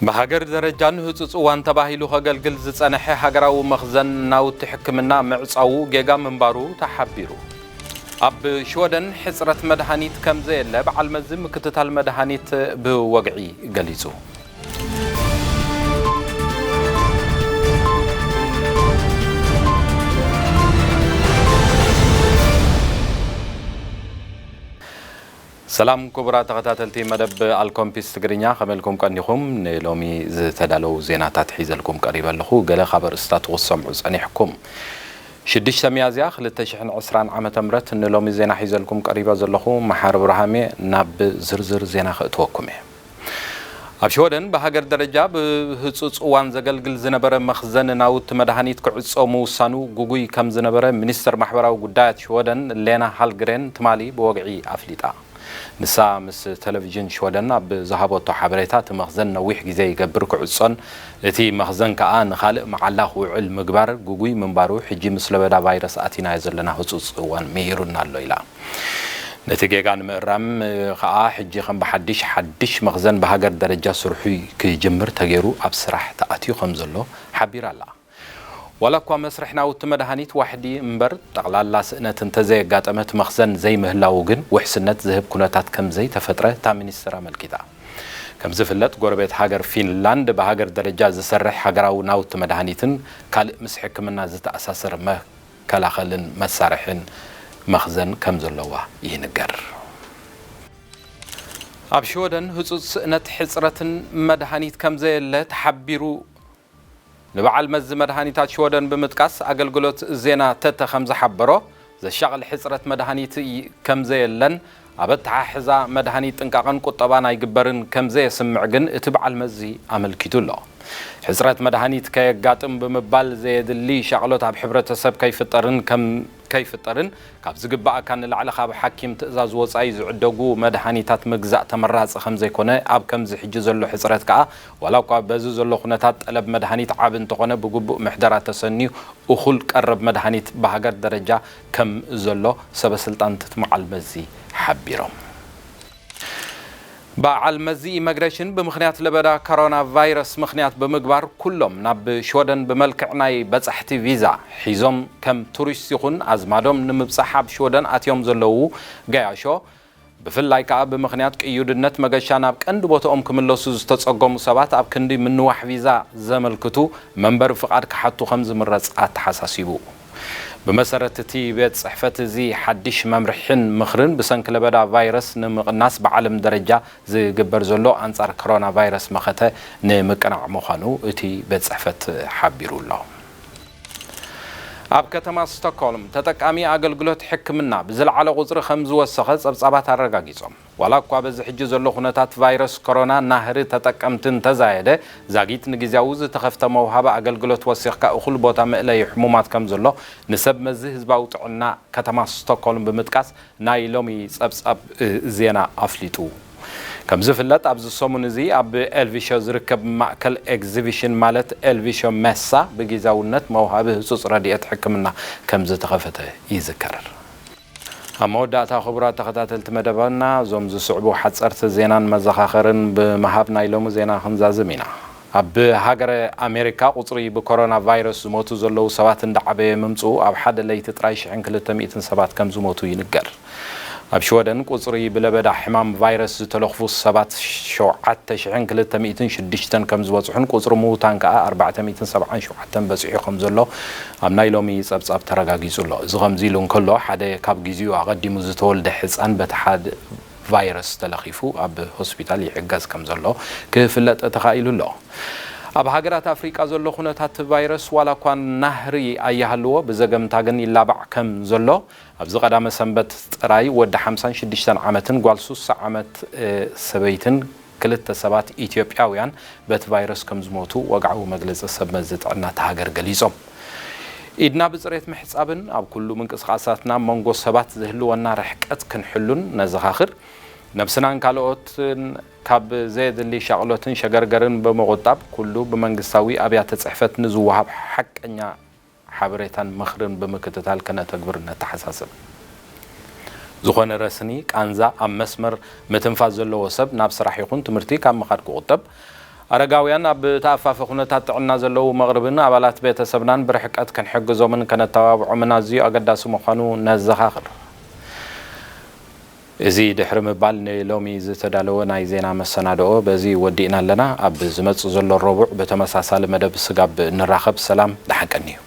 ብሃገር ደረጃ ንህጹጽ እዋን ተባሂሉ ከገልግል ዝጸንሐ ሃገራዊ መኽዘን ናውቲ ሕክምና ምዕጻዉ ጌጋ ምንባሩ ተሓቢሩ። ኣብ ሽወደን ሕጽረት መድሃኒት ከም ዘየለ በዓል መዚ ምክትታል መድሃኒት ብወግዒ ገሊጹ። ሰላም ክቡራት ተኸታተልቲ መደብ ኣልኮምፒስ ትግርኛ፣ ከመልኩም ቀኒኹም? ንሎሚ ዝተዳለዉ ዜናታት ሒዘልኩም ቀሪበ ኣለኹ። ገለ ካብ ኣርእስታት ክትሰምዑ ጸኒሕኩም። ሽዱሽተ ሚያዝያ ክልተ ሽሕን ዕስራን ዓመተ ምህረት ንሎሚ ዜና ሒዘልኩም ቀሪበ ዘለኹ መሓር ብርሃሜ። ናብ ዝርዝር ዜና ከእትወኩም እየ። ኣብ ሽወደን ብሃገር ደረጃ ብህጹጽ እዋን ዘገልግል ዝነበረ መኽዘን ናውቲ መድሃኒት ክዕጾ ምውሳኑ ግጉይ ከም ዝነበረ ሚኒስተር ማሕበራዊ ጉዳያት ሽወደን ሌና ሃልግሬን ትማሊ ብወግዒ ኣፍሊጣ። ንሳ ምስ ቴሌቪዥን ሽወደን ኣብ ዝሃበቶ ሓበሬታ፣ እቲ መኽዘን ነዊሕ ግዜ ይገብር ክዕጾን እቲ መኽዘን ከኣ ንኻልእ መዓላ ክውዕል ምግባር ግጉይ ምንባሩ፣ ሕጂ ምስ ለበዳ ቫይረስ ኣቲናዮ ዘለና ህጹጽ እዋን ምሂሩና ኣሎ ኢላ። ነቲ ጌጋ ንምእራም ከኣ ሕጂ ከም ብሓድሽ ሓድሽ መኽዘን ብሃገር ደረጃ ስርሑ ክጅምር ተገይሩ ኣብ ስራሕ ተኣትዩ ከም ዘሎ ሓቢራ ኣላ። ዋላ እኳ መስርሕ ናውቲ መድሃኒት ዋሕዲ እምበር ጠቕላላ ስእነት እንተዘየጋጠመ እቲ መኽዘን ዘይምህላዉ ግን ውሕስነት ዝህብ ኩነታት ከም ዘይተፈጥረ እታ ሚኒስትር ኣመልኪታ። ከም ዝፍለጥ ጎረቤት ሃገር ፊንላንድ ብሃገር ደረጃ ዝሰርሕ ሃገራዊ ናውቲ መድሃኒትን ካልእ ምስ ሕክምና ዝተኣሳሰር መከላኸልን መሳርሕን መኽዘን ከም ዘለዋ ይንገር። ኣብ ሽወደን ህጹጽ ስእነት ሕጽረትን መድሃኒት ከም ዘየለ ተሓቢሩ። ንበዓል መዚ መድሃኒታት ሽወደን ብምጥቃስ ኣገልግሎት ዜና ተተ ከም ዝሓበሮ፣ ዘሻቕል ሕጽረት መድሃኒት ይ-፣ ከም ዘየለን ኣብ ኣተሓሕዛ መድሃኒት ጥንቃቐን ቁጠባን ኣይግበርን ከም ዘየስምዕ ግን እቲ በዓል መዚ ኣመልኪቱ ኣሎ። ሕጽረት መድሃኒት ከየጋጥም ብምባል ዘየድሊ ሻቕሎት ኣብ ሕብረተሰብ ከይፍጠርን ከም፣ ከይፍጠርን ካብ ዝግባኣካ ንላዕሊ ካብ ሓኪም ትእዛዝ ወጻኢ ዝዕደጉ መድሃኒታት ምግዛእ ተመራጺ ከም ዘይኮነ፣ ኣብ ከምዚ ሕጂ ዘሎ ሕጽረት ከኣ ዋላ እኳ በዚ ዘሎ ኩነታት ጠለብ መድሃኒት ዓቢ እንተኾነ፣ ብግቡእ ምሕደራ ተሰንዩ እኹል ቀረብ መድሃኒት ብሃገር ደረጃ ከም ዘሎ ሰበ ስልጣን ትትመዓል መዚ ሓቢሮም። በዓል መዚ ኢመግሬሽን ብምኽንያት ለበዳ ኮሮና ቫይረስ ምኽንያት ብምግባር ኩሎም ናብ ሽወደን ብመልክዕ ናይ በጻሕቲ ቪዛ ሒዞም ከም ቱሪስት ይኹን ኣዝማዶም ንምብጻሕ ኣብ ሽወደን ኣትዮም ዘለዉ ገያሾ ብፍላይ ከኣ ብምኽንያት ቅዩድነት መገሻ ናብ ቀንዲ ቦታኦም ክምለሱ ዝተጸገሙ ሰባት ኣብ ክንዲ ምንዋሕ ቪዛ ዘመልክቱ መንበሪ ፍቓድ ክሓቱ ከም ዝምረጽ ኣተሓሳሲቡ። ብመሰረት እቲ ቤት ጽሕፈት እዚ ሓድሽ መምርሕን ምኽርን ብሰንኪ ለበዳ ቫይረስ ንምቕናስ ብዓለም ደረጃ ዝግበር ዘሎ ኣንጻር ኮሮና ቫይረስ መኸተ ንምቅናዕ ምዃኑ እቲ ቤት ጽሕፈት ሓቢሩ ኣሎ። ኣብ ከተማ ስቶክሆልም ተጠቃሚ ኣገልግሎት ሕክምና ብዝለዓለ ቁጽሪ ከም ዝወሰኸ ጸብጻባት ኣረጋጊጾም። ዋላ እኳ በዚ ሕጂ ዘሎ ኩነታት ቫይረስ ኮሮና ናህሪ ተጠቀምቲ እንተዛየደ፣ ዛጊት ንግዝያዊ ዝተኸፍተ መውሃቢ ኣገልግሎት ወሲኽካ እኹል ቦታ መእለዪ ሕሙማት ከም ዘሎ ንሰብ መዚ ህዝባዊ ጥዕና ከተማ ስቶክሆልም ብምጥቃስ ናይ ሎሚ ጸብጻብ፣ እ፣ ዜና ኣፍሊጡ። ከም ዝፍለጥ፣ ኣብዚ ሰሙን እዚ ኣብ ኤልቪሾ ዝርከብ ማእከል ኤግዚቢሽን፣ ማለት ኤልቪሾ ሜሳ፣ ብጊዛውነት መውሃቢ ህጹጽ ረድኤት ሕክምና ከም ዝተኸፈተ ይዝከር። ኣብ መወዳእታ፣ ክቡራት ተኸታተልቲ መደባና፣ እዞም ዝስዕቡ ሓጸርቲ ዜናን መዘኻኸርን ብምሃብ ናይ ሎሚ ዜና ክንዛዝም ኢና። ኣብ ሃገረ ኣሜሪካ ቁጽሪ ብኮሮና ቫይረስ ዝሞቱ ዘለዉ ሰባት እንዳዓበየ ምምጽኡ፣ ኣብ ሓደ ለይቲ ጥራይ ሽሕን ክልተ ሚእትን ሰባት ከም ዝሞቱ ይንገር። ኣብ ሽወደን ቁጽሪ ብለበዳ ሕማም ቫይረስ ዝተለኽፉ ሰባት ሸውዓተ ሽሕን ክልተ ሚእትን ሽዱሽተን ከም ዝበጽሑን ቁጽሪ ምዉታን ከኣ ኣርባዕተ ሚእትን ሰብዓን ሸውዓተን በጺሑ ከም ዘሎ ኣብ ናይ ሎሚ ጸብጻብ ተረጋጊጹ ኣሎ። እዚ ከምዚ ኢሉ እንከሎ፣ ሓደ ካብ ግዜኡ ኣቐዲሙ ዝተወልደ ሕጻን በቲ ሓደ ቫይረስ ተለኺፉ ኣብ ሆስፒታል ይዕገዝ ከም ዘሎ ክፍለጥ ተኻኢሉ ኣሎ። ኣብ ሃገራት ኣፍሪቃ ዘሎ ኩነታት ቫይረስ ዋላ እኳ ናህሪ ኣያሃልዎ፣ ብዘገምታ ግን ይላባዕ ከም ዘሎ፣ ኣብዚ ቀዳመ ሰንበት ጥራይ ወዲ ሓምሳን ሽዱሽተን ዓመትን ጓል ሱሳ ዓመት፣ እ፣ ሰበይትን ክልተ ሰባት ኢትዮጵያውያን በቲ ቫይረስ ከም ዝሞቱ ወግዓዊ መግለጺ ሰብ መዚ ጥዕና እታ ሃገር ገሊጾም። ኢድና ብጽሬት ምሕጻብን ኣብ ኩሉ ምንቅስቓሳትና መንጎ ሰባት ዝህልወና ርሕቀት ክንሕሉን ነዘኻኽር። ነብስናን ካልኦትን ካብ ዘየድሊ ሻቕሎትን ሸገርገርን ብምቑጣብ፣ ኩሉ ብመንግስታዊ ኣብያተ ጽሕፈት ንዝወሃብ ሓቀኛ ሓበሬታን ምኽርን ብምክትታል ከነተግብር ነተሓሳስብ። ዝኾነ ረስኒ፣ ቃንዛ፣ ኣብ መስመር ምትንፋስ ዘለዎ ሰብ ናብ ስራሕ ይኹን ትምህርቲ ካብ ምኻድ ክቑጠብ፣ ኣረጋውያን ኣብ ተኣፋፊ ኩነታት ጥዕና ዘለዉ መቕርብን ኣባላት ቤተሰብናን ብርሕቀት ክንሕግዞምን ከነተባብዖምን ኣዝዩ ኣገዳሲ ምዃኑ ነዘኻኽር። እዚ ድሕሪ ምባል ንሎሚ ዝተዳለወ ናይ ዜና መሰናድኦ በዚ ወዲእና ኣለና። ኣብ ዝመጽእ ዘሎ ረቡዕ ብተመሳሳሊ መደብ ስጋብ ንራኸብ ሰላም ደሓን ቀንዩ።